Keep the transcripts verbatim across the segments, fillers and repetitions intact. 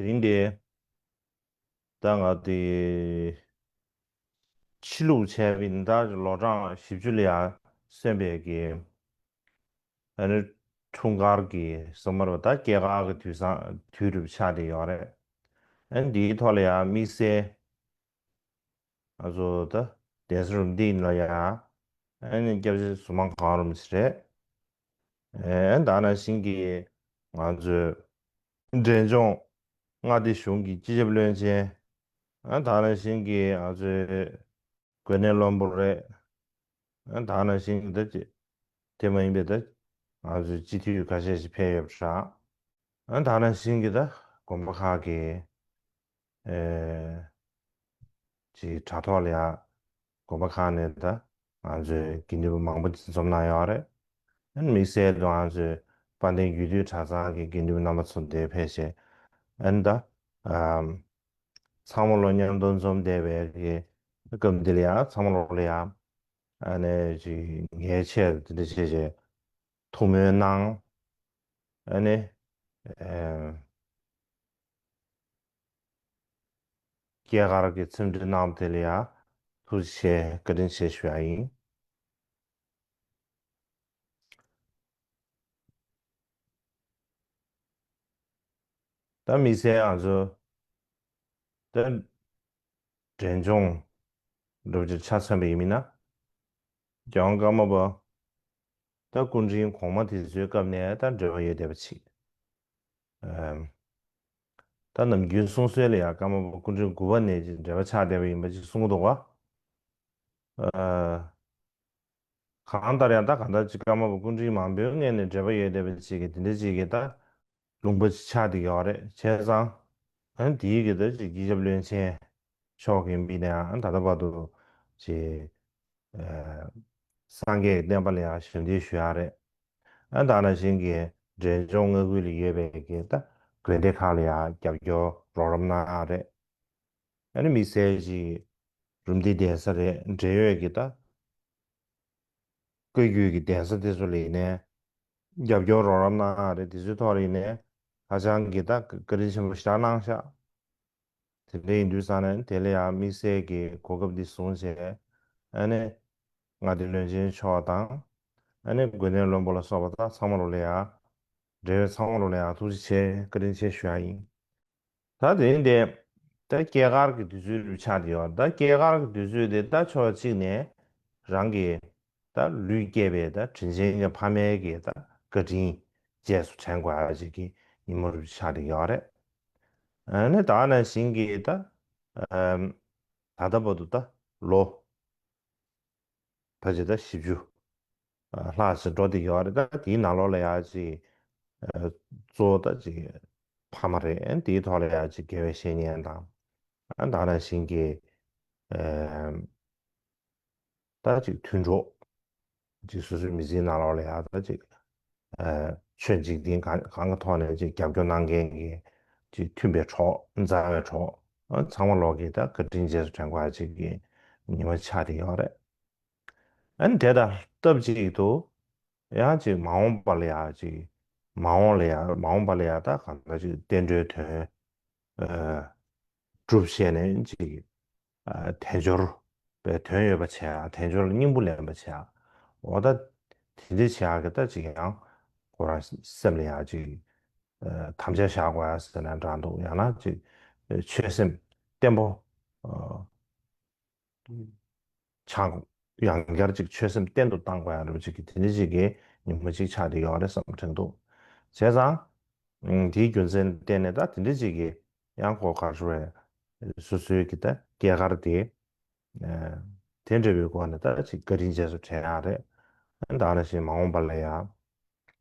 དེ་རིང་འདི་ད་ང་དེ་ཕྱི་ལུགས་བྱས་པའི་ད་ལོ་གྲངས་བཞི་བཅུ་ལ་ཡང་སོན་པའི་གི་ཨ་ནི་འཁྲུངས་སྐར་གྱི་སོ་མར་བ་ད་སྐྱེས་སྐར་གྱི་དུས་བཟང་དུས་རུ་ཆགས་བསྡད་ཡོད་རེད། ཨ་ནི་འདིའི་ཐོག་ལ་ཡང་དམིགས་བསལ་ང་ཚོ་ད་གདན་ས་རུ་འདི་ཡིན་ལ་ཡང་ཨ་ནི་སྐྱབས་རྗེ་ཟུར་དམག་གང་རུ་མི་ཚེ་རེད། ཨ་ནི་ད་ནང་བཞིན་གྱི་ང་ཚོའི་འབྲས་ལྗོངས་མངའ་སྡེ་གཞུང་གི་སྤྱི་ཁྱབ་བློན་ཆེན། ཨ་ནི་ད་ནང་བཞིན་གྱི་ང་ཚོའི་དགོན་གནས་བློན་པོ་རེད། ཨ་ནི་ད་ནང་བཞིན་གྱི་ད་ཅི་དེ་མ་ཡིན་པའི་ད་ང་ཚོའི་སྤྱི་འཐུས་ཁ་ཤས་ཤིག་ཕེབས་ཡོད་པ་རེད། ཨ་ནི་ད་ནང་བཞིན་གྱི་ད་དགོན་པ་ཁག་གི་ཨེ་ཅིག་དྲ་ཐོག་ལ་ཡང་དགོན་པ་ཁག་ནས་ད་ང་ཚོའི་དགེ་འདུན་པ་མང་པོ་ཅིག་འཛོམས་གནང་ཡོད་རེད། ཨ་ནི་དམིགས་བསལ་དུ་ང་ཚོའི་དཔལ་ལྡན་རྒྱུད་སྟོད་གྲྭ་ཚང་གི་དགེ་འདུན་པ་རྣམ་པ་ཚོ་འདིར་ཕེབས་བྱས། ཨ་ནི་ད་ཨམ་ཚང་མ་ལོ་མཉམ་དུ་འཛོམས་བསྡད་པའི་གི་སྐབས་འདི་ལ་ཡང་ཚང་མ་ལོ་ལ་ཡང་ཨ་ནི་ཅིག་ངའི་ཆེད་དུ་འདི་འདྲ་བྱས་བྱས་ཐུགས་སྨོན་གནང་། ཨ་ནི་ཨེ་སྐྱེས་སྐར་གྱི་འཚམས་འདྲི་གནང་བ་དེ་ལ་ཡང་ཐུགས་རྗེ་ཆེ་བཀའ་དྲིན་ཆེ་ཞུ་ཡ་ཡིན། ད་དམིགས་བསལ་ང་ཚོ་ད་འབྲས་ལྗོངས་འགྲོ་རྒྱུ་ཆ་མཚོན་པ་ཡིན་མིན་ན། རྒྱལ་དབང་ཀརྨ་པ་ད་སྐུ་ཕྲེང་གོང་མ་དེ་ཚོའི་སྐབས་ནས་ད་འབྲེལ་བ་ཡོད་བསྡད་པ་ཅིག་ཨམ། ད་ནམ་རྒྱུན་གསུང་སྲོལ་ལ་ཡང་ཀརྨ་པ་སྐུ་ཕྲེང་དགུ་པ་ནས་ཅིག་འབྲེལ་བ་ཆགས་བསྡད་པ་ཡིན་པ་ཅིག་གསུང་གི་འདུག་ག་ཨ། གང་ལྟར་ཡང་ད་གང་ལྟར་ཅིག་ཀརྨ་པ་སྐུ་ཕྲེང་མང་པོའི་སྔོན་ནས་འབྲེལ་བ་ཡོད་བསྡད་པ་ཅིག་གི་དེ་འདྲ་ཅིག་གི་ད་ལུང་པ་ཅིག་ཆགས་བསྡད་ཡོད་རེད། བྱས་ཙང་ཨ་ནི་དེའི་གི་ད་ཅིག་སྤྱི་ཁྱབ་བློན་ཆེན་མཆོག་གིས་ཡིན་པ་ཡིན་ན་ཡང་ད་ལྟ་བར་དུ་ཅིག་ཨ་སངས་རྒྱས་ཀྱི་བསྟན་པ་ལ་ཡང་ཞབས་འདེགས་ཞུ་ཡ་རེད། ཨ་ད་ནང་བཞིན་གྱི་འབྲས་ལྗོངས་མངའ་ཁུལ་ལ་ཡོད་པའི་གི་ད་དགོན་སྡེ་ཁག་ལ་ཡང་རྒྱབ་སྐྱོར་རོགས་རམ་གནང་ཡ་རེད། ཨ་ནི་དམིགས་བསལ་ཅིག་རུམ་བཏེག་གདན་ས་རེད། འབྲེལ་ཡོད་ཀྱི་ད་བཀའ་བརྒྱུད་ཀྱི་གདན་ས་དེ་ཚོ་ལ་ཡིན་ནའི་རྒྱབ་སྐྱོར་རོགས་རམ་གནང་ཡ་རེད། དེ་ཚོའི་ཐོག་ལ་ཡིན་ནའི་ཧ་ཅང་གི་ད་བཀའ་དྲིན་ཆེན་པོ་ཞེ་དྲག་གནང་ཤག་དེ་འདྲ་ཡིན་དུས་ཙང་ནས་དེ་ལ་ཡང་དམིགས་བསལ་གྱི་གོ་སྐབས་འདི་བཟུང་བྱས། ཨ་ནི་མངའ་སྡེ་བློན་ཆེན་མཆོག་དང་། ཨ་ནི་དགོན་གནས་བློན་པོ་ལ་སོགས་པ་དང་ཚང་མ་ལོ་ལ་ཡང་། འབྲེལ་ཡོད་ཚང་མ་ལོ་ལ་ཡང་ཐུགས་རྗེ་ཆེ་བཀའ་དྲིན་ཆེ་ཞུ་ཡ་ཡིན། ད་དེ་ཡིན་ཏེ། ད་སྐྱེས་སྐར་གྱི་དུས་ཚོད་རུ་ཆགས་བསྡད་ཡོད། ད་སྐྱེས་སྐར་གྱི་དུས་ཚོད་དེ་ད་ཕྱོགས་གཅིག་ནས་རང་གི་ད་ལུས་སྐྱེས་པའི་ད་དྲིན་ཆེན་གྱི་ཕ་མའི་གི་ད་བཀའ་དྲིན་རྗེས་སུ་དྲན་དགོས་ཡ་ཅིག་གི་ཉིན་མོ་རུ་ཆགས་བསྡད་ཡོད་རེད། ཨ་ནི་ད་ནང་བཞིན་གྱི་ད་ཨམ་ད་ལྟ་བར་དུ་ད་ལོ་ཕལ་ཆེར་ད་བཞི་བཅུ་ལྷག་ཙམ་འགྲོ་བསྡད་ཡོད་རེད། ད་དེའི་ནང་ལོགས་ལ་ཡ་ཅིག་གཙོ་བོ་ད་ཅིག་ཕ་མ་རེད། དེའི་ཐོག་ལ་ཡ་ཅིག་དགེ་བའི་བཤེས་གཉེན་དང་ད་ནང་བཞིན་གྱི་ད་ཅིག་མཐུན་གྲོགས། ཅིག་སོ་སོའི་མི་ཚེའི་ནང་ལོགས་ལ་ཡང་ད་ཅིག་ཨ་ཆོས་འཇིག་རྟེན་གང་གང་གི་ཐོག་ནས་ཅིག་རྒྱབ་སྐྱོར་གནང་མཁན་གྱི་ཅིག་མཐུན་པའི་གྲོགས། མཛའ་བའི་གྲོགས། ཨ་ཚང་མ་ལོག་གིས་ད་བཀའ་དྲིན་རྗེས་སུ་དྲན་དགོས་ཡ་ཅིག་གི་ཉི་མ་ཆགས་བསྡད་ཡོད་རེད། ཨ་ནི་དེ་དང་སྟབས་གཅིག་ཏུ་ཡང་ཅིག་མ་འོངས་པ་ལ་ཡང་ཅིག་མ་འོངས་ལ་ཡང་མ་འོངས་པ་ལ་ཡང་ད་གང་ལྟར་ཅིག་བསྟན་འགྲོའི་དོན། ཨ་སྒྲུབ་བྱས་ནས་ཅིག་ཨ་དལ་འབྱོར་པའི་དོན་ཡོད་པ་བྱས། དལ་འབྱོར་ལ་སྙིང་པོ་ལེན་པ་བྱས། འོ་ད་དེ་འདྲ་བྱས་ཡག་གི་ད་ཅིག་ཡང་ཁོ་རང་སེམས་ལ་ཡང་ཅིག་ཨ་དམ་བཅའ་བཞག་དགོས་ཡ་ཟེར་ན་འདྲ་འདུག་ཡང་ན་ཅིག་ཆོད་སེམས་བརྟན་པོ་ཨ་ཆགས། ཡང་བསྐྱར་ཅིག་ཆོད་སེམས་བརྟན་དུ་བཏང་དགོས་ཡ་འདྲ་པོ་ཅིག་གི་དེ་འདྲ་ཅིག་གི་ཉིན་མོ་ཅིག་ཆགས་བསྡད་ཡོད་རེད་བསམ་དྲན་འདུག་བྱས་ཙང་། ཨ་དེའི་རྒྱུ་མཚན་བརྟེན་ནས་ད་དེ་འདྲ་ཅིག་གི་ཡང་ཁོ་ག་རེ་ཟེར་བས། སོ་སོའི་གི་ད་སྐྱེས་སྐར་དེ་ཨ་དེ་འདྲ་བའི་སྒོ་ནས་ད་ཅིག་བཀའ་དྲིན་རྗེས་སུ་དྲན་ཡག་རེད། ཨ་ད་ནང་བཞིན་མ་འོངས་པ་ལ་ཡང་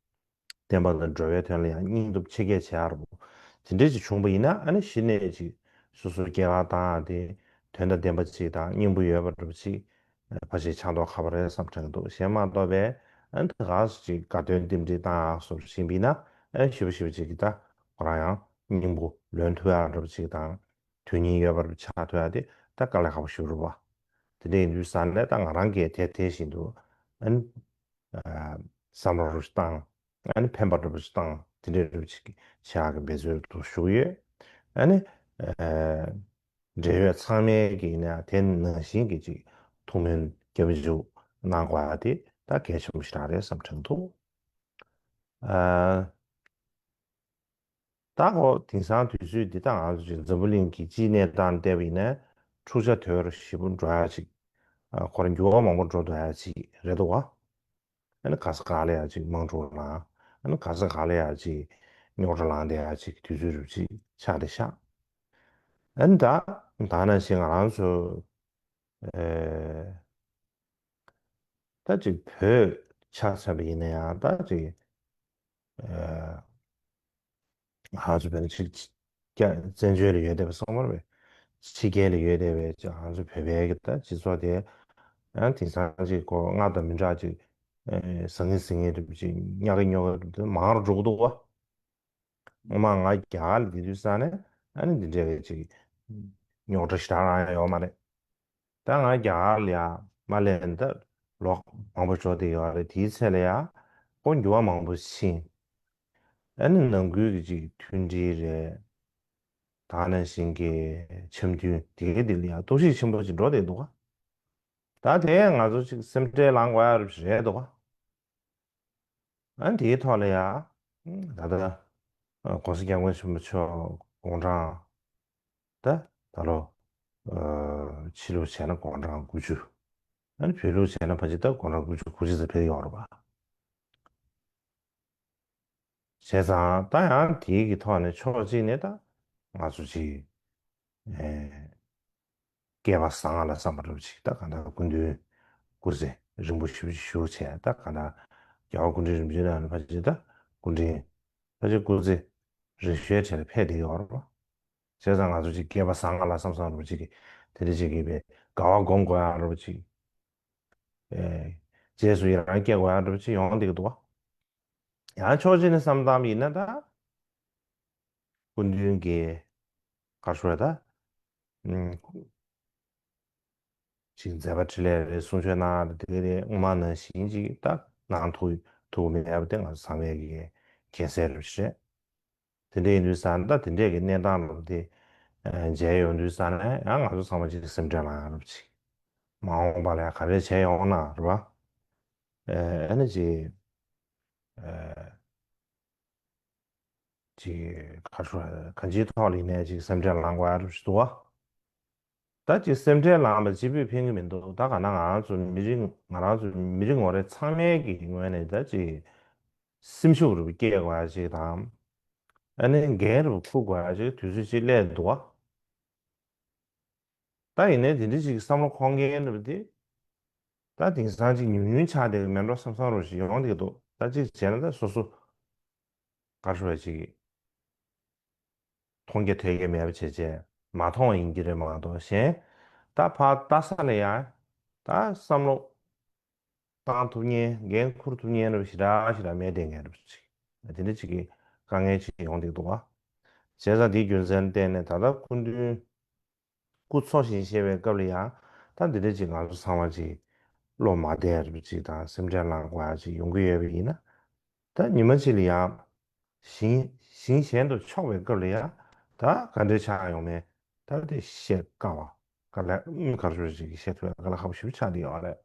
བསྟན་པ་དང་འགྲོ་བའི་དོན་ལ་ཡང་སྙིང་སྟོབས་ཆེ་བསྐྱེད་བྱེད་ཡག་རེད། དེ་འདྲ་ཅིག་བྱུང་པ་ཡིན་ན་ཨ་ནི་གཞི་ནས་ཅིག་སོ་སོའི་སྐྱེས་སྐར་བཏང་ཡག་དེ་དོན་དང་ལྡན་པ་ཅིག་དང་སྙིང་པོ་ཡོད་པ་འདྲ་པོ་ཅིག་ཕལ་ཆེར་ཆགས་མདོག་ཁ་པོ་རེད་བསམ་དྲན་གྱི་འདུག་གཞན་མ་གཏོགས་པའི་ཨ་ནི་ད་ག་སུ་ཅིག་དགའ་སྟོན་རྟེན་འབྲེལ་བཏང་ཡག་སོགས་ཕྱིན་པ་ཡིན་ན་ཨ་ནི་ཞེ་པོ་ཞེ་པོ་ཅིག་གིས་ད་ཁོ་རང་ཡང་སྙིང་པོ་ལོན་ཐུབ་ཡག་འདྲ་པོ་ཅིག་དང་། དོན་སྙིང་ཡོད་པར་ཆགས་ཐུབ་ཡ་དེ་ད་དཀའ་ལས་ཁག་པོ་ཞིག་རེད་པ། དེ་འདྲ་ཡིན་དུས་ཙང་ནས་ད་ང་རང་གིས་དེ་དེ་བཞིན་དུ་ཨ་ནི་བསམ་བློ་རུ་བཏང་། ཨ་ནི་ཕན་པ་འདྲ་པོ་ཞིག་བཏང་། དེ་འདྲའི་རུ་ཅིག་བྱེད་ཡག་གི་འབད་རྩོལ་དུ་ཞུགས་ཡོད། ཨ་ནི་འབྲེལ་ཡོད་ཚང་མས་ཀྱིས་ནས་དེ་ནང་བཞིན་གྱི་ཅིག་ཐུགས་སྨོན་སྐྱབས་འཇུག་གནང་དགོས་ཡ་དེ་ད་གལ་ཆེན་པོ་ཞིག་རང་རེད་བསམ་དྲན་འདུག་ཨ། ད་ཁོ་དེང་སང་དུས་ཚོད་འདི་ད་ང་ཚོ་ཅིག་འཛམ་བུ་གླིང་གི་སྤྱིའི་གནས་སྟངས་བལྟས་པ་ཡིན་ན་འཁྲུག་ཆ་དོད་རུ་ཞེ་པོ་འགྲོ་ཡ་ཅིག་ཨ། ཁོ་རང་འགྱུར་བ་མང་པོ་འགྲོ་འདོད་ཡ་ཅིག་རེད་འདུག་བ། ཨ་ནི་ག་ས་ག་ལ་ཡ་ཅིག་དམག་འཁྲུག་ལངས། ཨ་ནི་ག་ས་ག་ལ་ཡ་ཅིག་རྙོག་དྲ་ལངས་བསྡད་ཡ་ཅིག་དུས་ཚོད་རུ་ཅིག་ཆགས་བསྡད་ཤག་ཨ་ནི་ད་ད་ནང་བཞིན་ང་རང་ཚོ་ཨེ། ད་ཅིག་བོད་ཆ་མཚོན་པ་ཡིན་ན་ཡང་ད་ཅིག་ཨ། ང་ཚོ་བོད་ནི་ཅིག་ཀྱ་བཙན་བྱོལ་ལ་ཡོད་བསྡད་པ་སོང་བར་བས་ཕྱི་རྒྱལ་ལ་ཡོད་བསྡད་པའི་ང་ཚོ་བོད་པའི་གི་ད་སྤྱི་ཚོགས་དེ་ཡང་དེང་སང་ཅིག་གོ་སྔར་དང་མི་འདྲ་ཅིག་ཨ། ཟང་ངེ་ཟིང་ངེ་འདྲ་པོ་ཅིག་ཉག་གི་ཉོག་གི་འདྲ་པོ་དེ་མང་རུ་འགྲོ་གི་འདུག་བ། ངོ་མ་ང་རྒྱ་གར་ལ་བསྡད་དུས་ས་ནས་ཨ་ནི་འདི་འདྲའི་གི་ཅིག་རྙོག་དྲ་ཞེ་དྲག་རང་ཡོད་མ་རེད། ད་ང་རྒྱ་གར་ལ་ཡ་མ་སླེབས་ན་ད་ལོ་མང་པོ་འགྲོ་བསྡད་ཡོད་རེད། དེའི་ཚེ་ལ་ཡ་ཁོ་འགྱུར་བ་མང་པོ་ཕྱིན། ཨ་ནི་ནང་ཁུལ་གྱི་ཅིག་མཐུན་སྒྲིལ་རེད། ད་ནང་བཞིན་གྱི་འཆམ་མཐུན་དེ་གའི་དེ་ལ་ཡ་གཏོར་བཤིག་ཆེན་པོ་ཅིག་འགྲོ་བསྡད་འདུག་ག་ད་དེ་ང་ཚོ་ཅིག་སེམས་ཁྲལ་ལངས་དགོས་ཡ་རེད་འདུག་ག་ཨ་ནི་དེའི་ཐོག་ལ་ཡ། ད་ལྟ་༸གོང་ས་༸སྐྱབས་མགོན་ཆེན་པོ་མཆོག་དགུང་གྲངས་ད་ད་ལོ་ཕྱི་ལུགས་བྱས་ན་དགུང་གྲངས་དགུ་བཅུ། ཨ་ནི་བོད་ལུགས་བྱས་ན་ཕལ་ཆེར་ད་དགུང་གྲངས་དགུ་བཅུ་གོ་གཅིག་ཙམ་ཕེབས་ཡོད་རེད་པ། བྱས་ཙང་ད་ཡང་དེའི་གི་ཐོག་ནས་ཕྱོགས་གཅིག་ནས་ད་ང་ཚོ་ཅིག་ཨེ། སྐལ་པ་བཟང་ང་ལ་བསམ་པ་འདྲ་པོ་ཅིག་ད་གང་ལྟར་སྐུ་མདུན་སྐུ་ཚེ་རིང་པོ་ཞེ་པོ་ཅིག་བཞུགས་བྱས་ད་གང་ལྟར་རྒྱལ་བ་སྐུ་ཕྲེང་རིམ་བྱོན་ནང་ནས་ཕལ་ཆེར་ད་སྐུ་ཕྲེང་ཕལ་ཆེར་སྐུ་ཚེ་རིང་ཤོས་གྲས་ལ་ཕེབས་བསྡད་ཡོད་རེད་པ། བྱས་ཙང་ང་ཚོ་ཅིག་སྐལ་པ་བཟང་ང་ལ་བསམ་བསམ་འདྲ་པོ་ཅིག་གི་དེ་འདྲ་ཅིག་གི་བའི་དགའ་བ་སྒོམ་དགོས་ཡ་འདྲ་པོ་ཅིག་ཨེ། རྗེས་སུ་ཡི་རང་སྐྱེ་དགོས་ཡ་འདྲ་པོ་ཅིག་ཡོང་བསྡད་ཀྱི་འདུག་བ། ཡང་ཕྱོགས་གཅིག་ནས་བསམ་བཏང་བ་ཡིན་ན་ད། སྐུ་མདུན་གྱི་ག་རེ་ཞུ་དགོས་རེད་ད། ཨུམ། ཅིག་མཛད་པ་འཕྲིན་ལས་རེད། གསུང་ཆོས་གནང་བ་དེ་ག་རེད། སྔོན་མ་ནང་བཞིན་ཅིག་ད་གནང་ཐུབ་ཐུབ་ཀྱི་མེད་པ་དེ་ང་ཚོ་ཚང་མས་ཀྱི་མཁྱེན་གསལ་རེད་པ་ཞིག་རེད། དེ་འདྲ་ཡིན་དུས་ཙང་ད་དེ་འདྲས་ཀྱི་གནས་སྟངས་ལ་དེ་མཇལ་ཡོང་དུས་ཙང་ནས་ཡང་ང་ཚོ་ཚང་མ་ཅིག་སེམས་ཁྲལ་ལངས་ཡ་རེད་པ་ཅིག་མ་འོངས་པ་ལ་ཡང་ག་རེ་བྱས་ཡོང་ན་རེད་པ། ཨ་ནི་ཅིག་ཅིག་ག་རེ་ཞུ་དགོས་རེད། གང་ཅིའི་ཐོག་ལ་ཡིན་ནའི་ཅིག་སེམས་ཁྲལ་ལངས་དགོས་ཡ་རེད་པ་ཞིག་འདུག་བ། ད་ཅིག་སེམས་ཁྲལ་ལངས་པ་གཅིག་པུས་ཕན་གྱི་མི་འདུག་ད་ག་ན་ང་རང་ཚོ་མི་རིགས་ང་རང་ཚོ་མི་རིགས་ངོ་རེ་ཚང་མའི་གི་ངོས་ནས་ད་ཅིག་སེམས་ཤུགས་རུ་སྐྱེད་དགོས་ཡ་ཅིག་དང་། ཨ་ནི་འགན་རུ་འཁུར་དགོས་ཡ་ཅིག་དུས་ཚོད་ཅིག་སླེབས་འདུག་བ། ད་ཡིན་ནའི་དེ་འདྲ་ཅིག་བསམ་བློ་འཁོར་མཁན་འདྲ་པོ་དེ། ད་དེང་སང་ཅིག་ཉུང་ཉུང་ཆགས་བསྡད་ཀྱི་མེད་འགྲོ་བསམ་བསམ་རུ་ཞིག་ཡོང་བསྡད་ཀྱི་འདུག་ད་ཅིག་བྱས་ན་ད་སོ་སོ་ག་རེ་ཞུ་བ་ཅིག་མཐོང་རྒྱ་ཐོས་རྒྱ་མེད་པ་བྱས་བྱས་མ་མཐོང་བ་ཡིན་གྱི་རེད་མ་གཏོགས་གཞན། ད་ཕར་ལྟ་ས་ལ་ཡང་ད་བསམ་བློ་བཏང་ཐུབ་མཁན་འགན་འཁུར་ཐུབ་མཁན་འདྲ་པོ་ཞེ་དྲག་ཞེ་དྲག་མེད་བསྡད་མཁན་འདྲ་པོ་ཅིག་དེ་འདྲ་ཅིག་གི་དཀའ་ངལ་ཅིག་ཡོང་བསྡད་ཀྱི་འདུག་བ། བྱས་ཙང་དེའི་རྒྱུ་མཚན་བརྟེན་ནས་ད་ལྟ་སྐུ་མདུན་སྐུ་འཚོ་ཞིང་གཞེས་པའི་སྐབས་ལ་ཡང་ད་འདི་འདྲ་ཅིག་ང་ཚོ་ཚང་མ་ཅིག་བློ་མ་བདེ་བ་ཅིག་དང་སེམས་ཁྲལ་ལངས་དགོས་ཡ་ཅིག་ཡོང་གི་ཡོད་པ་ཡིན་ན། ད་ཉི་མ་གཅིག་ལ་ཡང་ཞིང་ཞིང་གཞན་དུ་ཕྱོགས་པའི་སྐབས་ལ་ཡང་ད་ག་འདྲའི་ཆགས་ཡོང་མིན་ད་དེ་བཤད་དཀའ་བ། དཀའ་ལས་ག་རེ་ཞུ་ཅིག་བཤད་ཐུབ་ཡ་དཀའ་ལས་ཁག་པོ་ཞེ་པོ་ཆགས་བསྡད་ཡོད་རེད།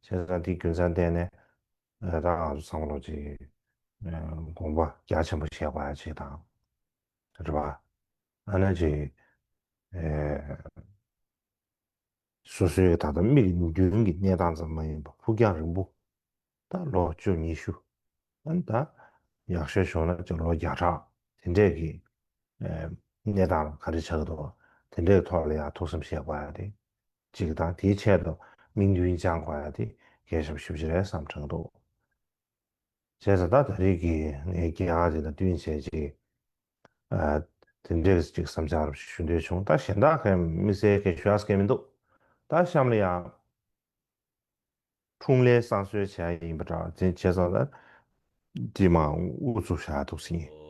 བྱས་ཙང་དེའི་རྒྱུ་མཚན་བརྟེན་ནས་ད་ང་ཚོ་ཚང་མ་ལོ་ཅིག་དགོངས་པ་རྒྱ་ཆེན་པོ་བཞེས་དགོས་ཡ་ཅིག་དང་། རེད་པ། ཨ་ནི་ཅིག་ཨེ། སོ་སོའི་ད་ལྟ་མིག་མདུན་གྱི་གནས་སྟངས་ཙམ་མ་ཡིན་པར་ཕུགས་རྒྱང་རིང་པོ། ད་ལོ་བཅུ་ཉི་ཤུ། ཨ་ནི་ད་ཡག་ཤོས་བྱུང་ན་ཅིག་ལོ་བརྒྱ་ཕྲག་དེ་འདྲས་ཀྱི་ཨེ། གནས་སྟངས་ག་རེ་ཆགས་ཀྱི་འདུག་དེ་འདྲའི་ཐོག་ལ་ཡང་ཐུགས་བསམ་བཞེས་དགོས་ཡ་དེ། གཅིག་དང་དེའི་ཆེད་དུ་དམིགས་འདུན་བཅངས་དགོས་ཡ་དེ་གལ་ཆེན་པོ་ཞེ་པོ་ཅིག་རེད་བསམ་དྲན་འདུག་བྱས་ཙང་ད་ད་རེས་ཀྱི་ངའི་སྐྱེས་སྐར་དེ་དང་བསྟུན་བྱས་ཅིག་ཨ། དེ་འདྲས་ཅིག་བསམ་འཆར་ཞུ་འདོད་བྱུང་། ད་གཞན་དག་གི་དམིགས་བསལ་གྱི་ཞུ་ཡག་གི་མི་འདུག་ད་གཤམ་ལ་ཡང་འཁྲུངས་ལྷའི་བསང་གསོལ་བྱས་ཡིན་པ་འདྲ་བ་དེ་བྱས་ཙང་ད་དེ་མ་དབུ་ཚུགས་བཞག་འདུག་ཟིན།